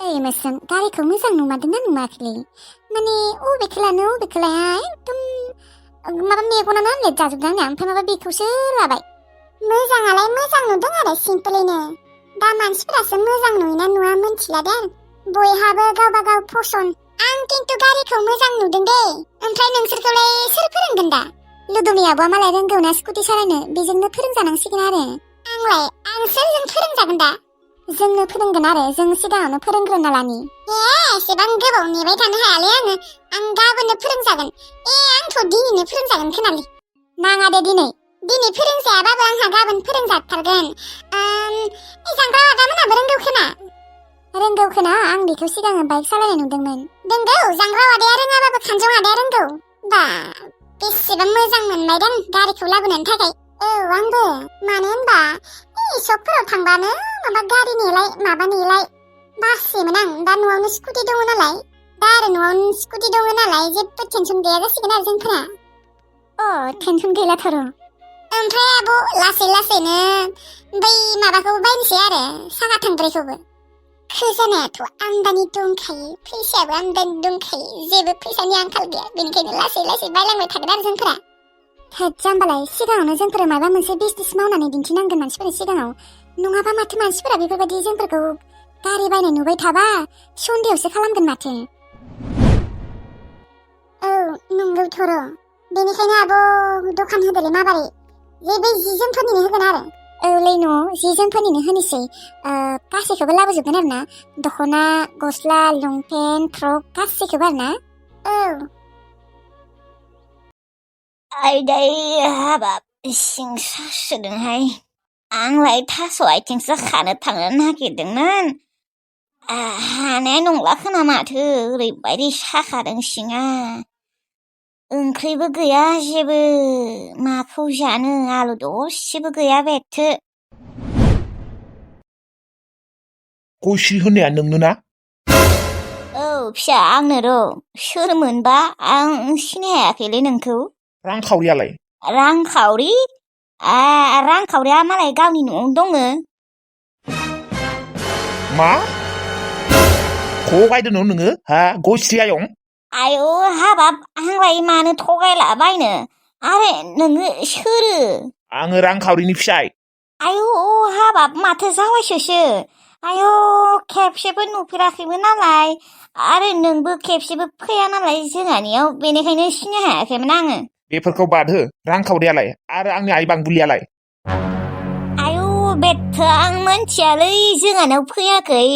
ओइ मोस्रोम गारिखौ मोजां नुमारदोंना नुमाराखैलै माने अबेखौ लानो अबेखौ लाया एकदम माबा मेगनानो आनलेट जाजोबदों आंना ओमफ्राय माबा बेखौसो लाबाय मोजाङालाय मोजां नुदों आरो सिम्पोलैनो दा मानसिफोरासो मोजां नुयोना नुवा मोनथिला दे बयहाबो गावबा गाव फसन आं खिन्थु गारिखौ मोजां नुदों दे ओमफ्राय नोंसोरखौलाय सोर फोरोंगोन दा लुदुमि आब'आ मालाय रोंगौना स्कुटि सालायनो बेजोंनो फोरोंजानांसिगोन आरो आं सोरजों फोरोंजागोन दा जोंनो फोरोंगोन आरो जों सिगाङावनो फोरोंग्रोना लानि एसेबां गोबाव नेबाय थानो हायालै आं गाबोननो फोरोंजागोन आंथ' दिनैनो फोरोंजागोन खोनालै नाङा दे दिनै फोरोंजायाबाबो आंहा गाबोन फोरोंजाथारगोन जांग्रा आदामोनाबो रोंगौ खोना आं बेखौ सिगाङो बाइक सालायनाय नुदोंमोन रोंगौ जांग्रा आदाया रोङाबाबो खानजं आदाया रोंगौ बा बेसेबां मोजां मोनबायदों गारिखौ लाबोनायनि थाखाय आंबो मानो होनबा सकफोराव थांबानो माबा गारि नेलाय बासोमोन आं दा न'आवनो स्कुटि दङ नालाय जेबो टेनसन गैया जासिगोन आरो जोंफोरा टेनसन गैलाथ' र' ओमफ्राय आब' लासै लासैनो बै माबाखौ बायनोसै आरो साखा थोंब्रैखौबो खोजानायाथ' आमदानि दंखायो फैसायाबो आमदानि दंखायो जेबो फैसानि आंखाल गैया बेनिखायनो लासै लासै बायलांबाय थागोन आरो जोंफोरा जाम्बालाय सिगाङावनो जोंफोर माबा मोनसे बिजनेस मावनानै दिन्थिनांगोन मानसिफोरनि सिगाङाव नङाबा माथो मानसिफोरा बेफोरबायदि जोंफोरखौ गारि बायनाय नुबाय थाबा सन्देहसो खालामगोन माथो नंगौथ' र' बेनिखायनो आब' दखान होदोलै माबारै बे जि जोमफोरनिनो होगोन आरो लै न' जि जोमफोरनिनो होनोसै गासैखौबो लाबोजोबगोन आरो ना दख'ना गस्ला लंपेन्ट फ्रक गासैखौबो आरो ना आयदै हाबाब सिं सासोदोंहाय आंलाय थास' आथिंसो खानो थांनो नागिरदोंमोन हानाय नंला खोना माथो ओरैबायदि साखादों सिङा ओंख्रिबो गैया जेबो माखौ जानो आलु दसेबो गैया बेथो गयस्रि होननाया नोंनो ना फिसा आंनो र' सोरमोनबा आं सिनायाखैलै नोंखौ रांखावरियालाय रांखावरिया मालाय गावनि न'आवनो दङ मा थगायदों नोङो गयस्रि आयं आयौ हाबाब आंलाय मानो थगायलाबायनो आरे नोङो सोरो आङो रांखावरिनि फिसाय आयौ हाबाब माथो जावायसोसो आयौ खेबसेबो नुफेराखैमोन नालाय आरो नोंबो खेबसेबो फैया नालाय जोंहानियाव बेनिखायनो सिनाय हायाखैमोन आङो बेफोरखौ बादहो रांखावरियालाय आरो आंनि आइ बांबुलियालाय आयौ बेथ आं मोनथियालै जोंहानाव फैयाखै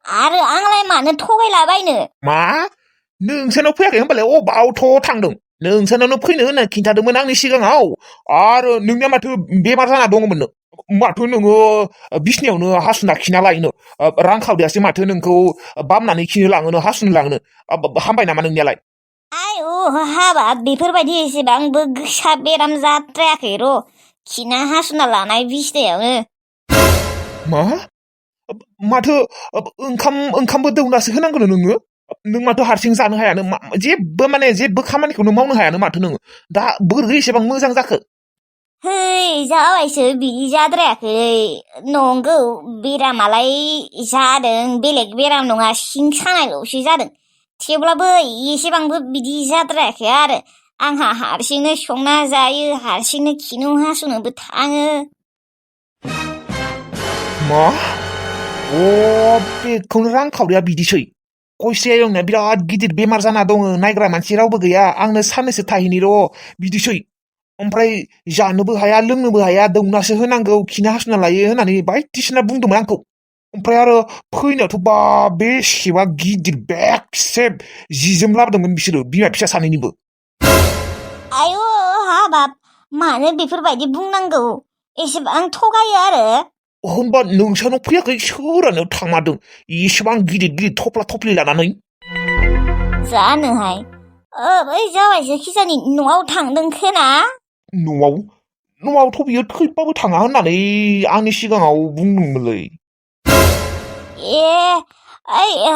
आरो आंलाय मानो थगायलाबायनो मा नोंसानाव फैयाखै होनबालाय अबावथ' थांदों नोंसानावनो फैनो होनना खिन्थादोंमोन आंनि सिगाङाव आरो नोंनिया माथो बेमार जाना दङमोन माथो नोङो बिसनायावनो हासुना खिना लायोनो रांखावरियासो माथो नोंखौ बामनानै खिनो लाङोनो हासुनो लाङोनो हामबाय नामा नोंनियालाय आयौ हाबाब बेफोरबायदि एसेबांबो गोसा बेराम जाद्रायाखै र' खिना हासुना लानाय बिसनायावनो मा माथो ओंखामबो दौनासो होनांगौ नोङो नों माथो हारसिं जानो हायानो जेबो खामानिखौनो मावनो हायानो माथो नोङो दा बोरै एसेबां मोजां जाखो है जाबायसो बिदि जाद्रायाखै नंगौ बेरामालाय जादों बेलेग बेराम नङा सिं सानायल'सो जादों थेवब्लाबो एसेबांबो बिदि जाद्रायाखै आरो आंहा हारसिंनो संना जायो हारसिंनो खिनो हासुनोबो थाङो मा बेखौनो रांखावरिया बिदिसै गयस्रि आयंना बिराद गिदिर बेमार जाना दङ नायग्रा मानसि रावबो गैया आंनो साननैसो थाहैनि र' बिदिसै ओमफ्राय जानोबो हाया लोंनोबो हाया दौनासो होनांगौ खिनो हासुना लायो होननानै बायदिसिना बुंदोंमोन आंखौ ओमफ्राय आरो फैनायावथ' बेसेबा गिदिर बेगसे जि जोम लाबोदोंमोन बिसोरो बिमा फिसा सानैनिबो आयौ हाबाब मानो बेफोरबायदि बुंनांगौ एसेबां थगायो आरो होनबा नोंसानाव फैयाखै सोरानो थांमारदों एसेबां गिदिर थफ्ला थफ्लि लानानै जानोहाय बै जाबायसो खिजानि न'आव थांदों खोना न'आवथ' बियो थैबाबो थाङा होननानै आंनि सिगाङाव बुंदोंमोनलै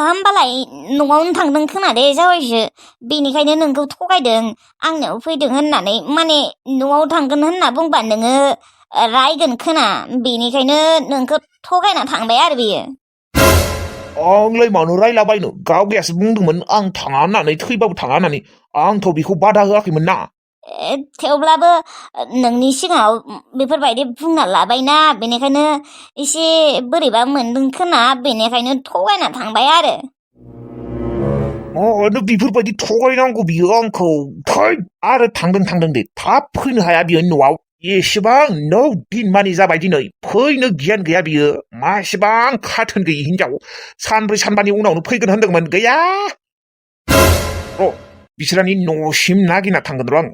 होमबालाय न'आवनो थांदों खोना दे जाबायसो बेनिखायनो नोंखौ थगायदों आंनाव फैदों होननानै माने न'आव थांगोन होनना बुंबा नोङो रायगोन खोना बेनिखायनो नोंखौ थगायना थांबाय आरो बियो आंलाय मानो रायलाबायनो गावगायासो बुंदोंमोन आं थाङा होननानै थैबाबो थाङा होननानै आंथ' बेखौ बादा होआखैमोन ना थेवब्लाबो नोंनि सिगाङाव बेफोरबायदि बुंना लाबायना बेनिखायनो एसे बोरैबा मोनदों खोना बेनिखायनो थगायना थांबाय आरो मानो बेफोरबायदि थगायनांगौ बियो आंखौ थै आरो थांदों दे थाब फैनो हाया बियो न'आव एसेबां 9 दिन मानि जाबाय दिनै फैनो गियान गैया बियो मा एसेबां खाथोन गैयि हिनजाव सानब्रै सानबानि उनावनो फैगोन होनदोंमोन गैया बिसोरनि न'सिम नागिरना थांगोन र' आं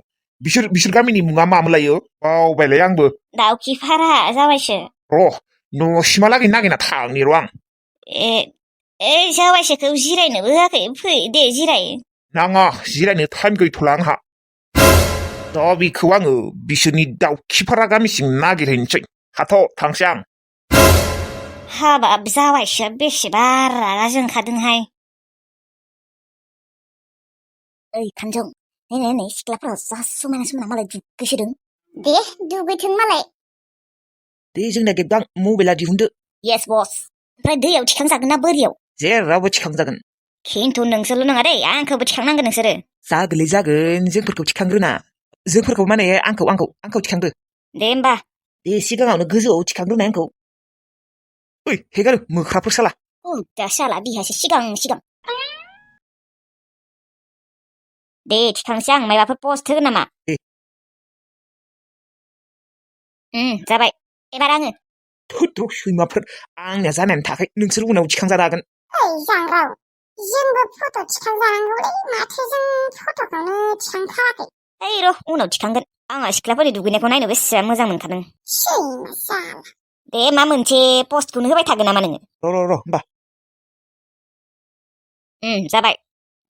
बिसोर गामिनि मुङा मामोनलायो बावबायलाय आंबो दाउखिफारा जाबायसो र' न'सिमहालागै नागिरना थांनि र' आं ए ए जाबायसोखौ जिरायनोबो होआखै फै दे जिराय नाङा जिरायनो टाइम गैथ'ला आंहा दा बेखौ आङो बिसोरनि दाउखिफारा गामिसिम नागिरहैनोसै हाथ' थांसै आं हाबाब जाबायसो बेसेबा रागा जोंखादोंहाय ओइ खानजं नै सिख्लाफोरा जा समायना मालाय दुगैसोदों दे दुगैथों मालाय दे जोंना गेबगां मबाइला दिहुनदो येस बस ओमफ्राय दैयाव थिखांजागोन ना बोरियाव जेरावबो थिखांजागोन खिन्थु नोंसोरल' नङा दै आंखौबो थिखांनांगोन नोंसोरो जागोन जोंफोरखौ थिखांग्रोना जोंफोरखौ माने आंखौ थिखांदो दे होमबा दे सिगाङावनो गोजौआव थिखांग्रोनाय आंखौ ओइ हेगार मोख्राफोर साला दा साला बिहासो सिगां दे थिखांसै आं मायबाफोर पस्ट होगोन नामा दे जाबाय एबार आङो थोद सैमाफोर आंनिया जानानै थाखाय नोंसोर उनाव थिखांजानो हागोन ओइ जांग्राव जोंबो फट' थिखांजानांगौलै माथो जों फट'खौनो थिखांथाराखै ओइ र' उनाव थिखांगोन आंहा सिख्लाफोरनि दुगैनायखौ नायनो बेसेबां मोजां मोनखादों सैमा जाला दे मा मोनसे पस्टखौनो होबाय थागोन नामा नोङो र' होमबा जाबाय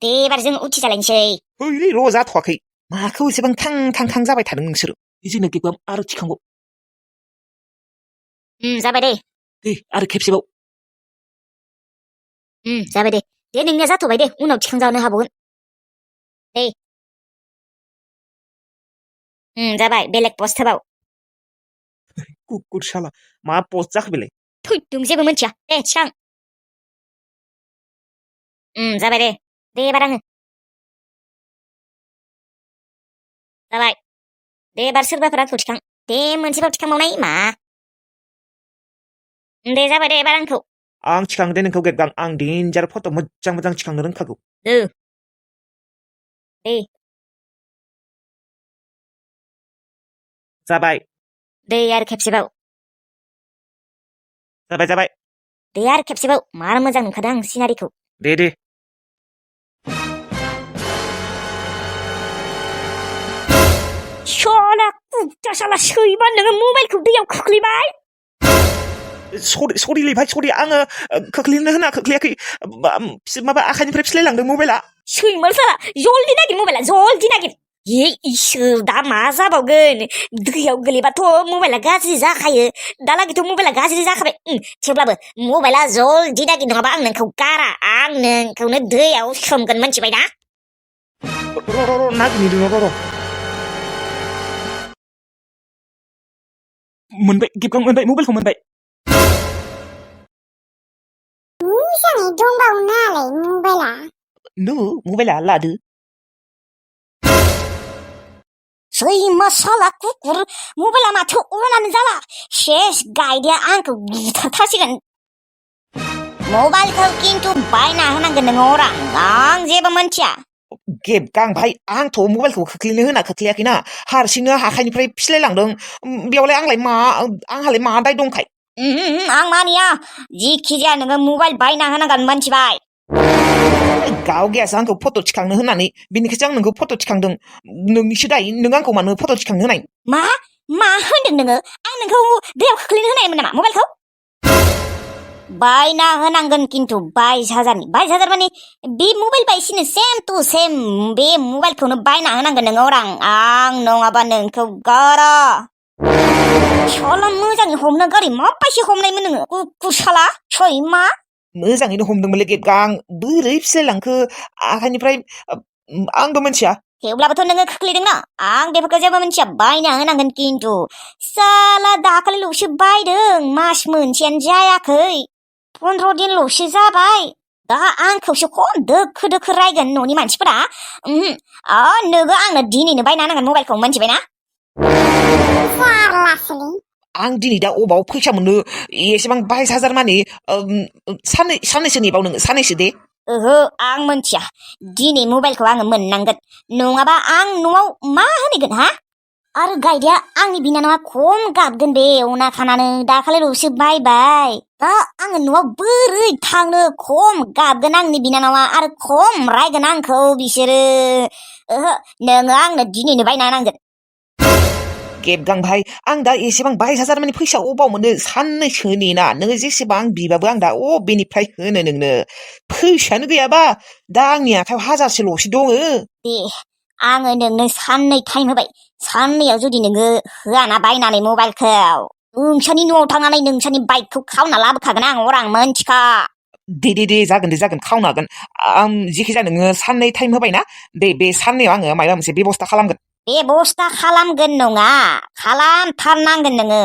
दे एबार जों उथिजालायनोसै ओइ र' जाथ'वाखै माखौ एसेबां थां जाबाय थादों नोंसोरो जोंना गेबगां आरो थिखांबाव जाबाय दे आरो खेबसेबाव जाबाय दे नोंनिया जाथ'बाय दे उनाव थिखांजानो हाबावगोन दे जाबाय बेलेग पस्ट होबाव कुकुर साला मा पस्ट जाखो बेलाय थैदों जेबो मिथिया दे थिखां जाबाय दे एबार आङो जाबाय दे एबार सोरबाफोर आंखौ थिखां दे मोनसेबाव थिखांबावनाय मा दे जाबाय दे एबार आंखौ आं थिखांदो नोंखौ गेबगां आं डेन्जार फट' मोजां थिखांनो रोंखागौ दे जाबाय दे आरो खेबसेबाव जाबाय दे आरो खेबसेबाव मार मोजां नुखादों आं सिनारिखौ दे शाला कुत्ता शाला सैमा नोङो मबाइलखौ दैयाव खोख्लैबाय सरि भाइ सरि आङो खोख्लैनो होना खोख्लैयाखै माबा आखाइनिफ्राय फिस्लायलांदों मबाइला सैमा शाला जल्दि नागिर मबाइला जल्दि नागिर ये इसोर दा मा जाबावगोन दैयाव गोलैबाथ' मबाइला गाज्रि जाखायो दालागैथ' मबाइला गाज्रि जाखाबाय थेवब्लाबो मबाइला जल्दि नागिर नङाबा आं नोंखौ गारा आं नोंखौनो दैयाव सोमगोन मोनथिबाय ना र' नागिरनि र' मोनबाय गेबगां मोनबाय मबाइलखौ मोनबाय मोजाङै दंबावो नालाय मबाइला मबाइला लादो सैमा शाला कुकुर मबाइला माथो अनानो जाला सेस गाइदाया आंखौ बुथारथारसिगोन मबाइलखौ खिन्थु बायना होनांगोन नोङो अरां आं जेबो मोनथिया गेबगां भाइ आंथ' मबाइलखौ खोख्लैनो होना खोख्लैयाखैना हारसिंनो आखाइनिफ्राय फिस्लायलांदों बेयावलाय आंहालाय मा दाय दंखाय आं मानिया जिखि जाया नोङो मबाइल बायना होनांगोन मोनथिबाय गावगायासो आंखौ फट' थिखांनो होननानै बेनिखायसो आं नोंखौ फट' थिखांदों नोंनिसो दाय नों आंखौ मानो फट' थिखांनो होनाय मा होनदों नोङो आं नोंखौ दैयाव खोख्लैनो होनायमोन नामा मबाइलखौ बायना होनांगोन खिन्थु 22,000 माने बे मबाइल बायसिनो सेम टु सेम बे मबाइलखौनो बायना होनांगोन नोङो अरां आं नङाबा नोंखौ गारा शाला मोजाङै हमनो गारि माबायदि हमनायमोन नोङो कुकुर शाला सैमा मोजाङैनो हमदोंमोनलै गेबगां बोरै फिस्लायलांखो आखाइनिफ्राय आंबो मिथिया थेवब्लाबोथ' नोङो खोख्लैदोंना आं बेफोरखौ जेबो मिथिया बायना होनांगोन खिन्थु साला दाखालिल'सो बायदों मास मोनसेयानो जायाखै 15 दिनल'सो जाबाय दा आंखौसो खम दोखो दोखो रायगोन न'नि मानसिफोरा नोङो आंनो दिनैनो बायना होनांगोन मबाइलखौ मोनथिबायना जारलासोलै आं दिनै दा अबाव फैसा मोननो एसेबां 22,000 मानि साननैसो नेबाव नोङो साननैसो दे ओहो आं मोनथिया दिनै मबाइलखौ आङो मोननांगोन नङाबा आं न'आव मा होनगोन हा आरो गायदाया आंनि बिनानावा खम गाबगोन बे अना खानानो दाखालिल'सो बायबाय दा आङो न'आव बोरै थांनो खम गाबगोन आंनि बिनानावा आरो खम रायगोन आंखौ बिसोरो ओहो नोङो आंनो दिनैनो बायना होनांगोन गेबगां भाइ आं दा एसेबां 22,000 मानि फैसा अबाव मोनो साननैसो नेना नोङो जेसेबां बिबाबो आं दा अबेनिफ्राय होनो नोंनो फैसायानो गैयाबा दा आंनि आखायाव 1,000सोल'सो दङ दे आङो नोंनो साननै टाइम होबाय साननैयाव जुदि नोङो होआना बायनानै मबाइलखौ नोंसानि न'आव थांनानै नोंसानि बाइकखौ खावना लाबोखागोन आं अरां मोनथिखा दे जागोन खावनो हागोन जेखि जाया नोङो साननै टाइम होबायना दे बे साननैयाव आङो माबा मोनसे बेबस्था खालामगोन बेबस्था खालामगोन नङा खालामथारनांगोन नोङो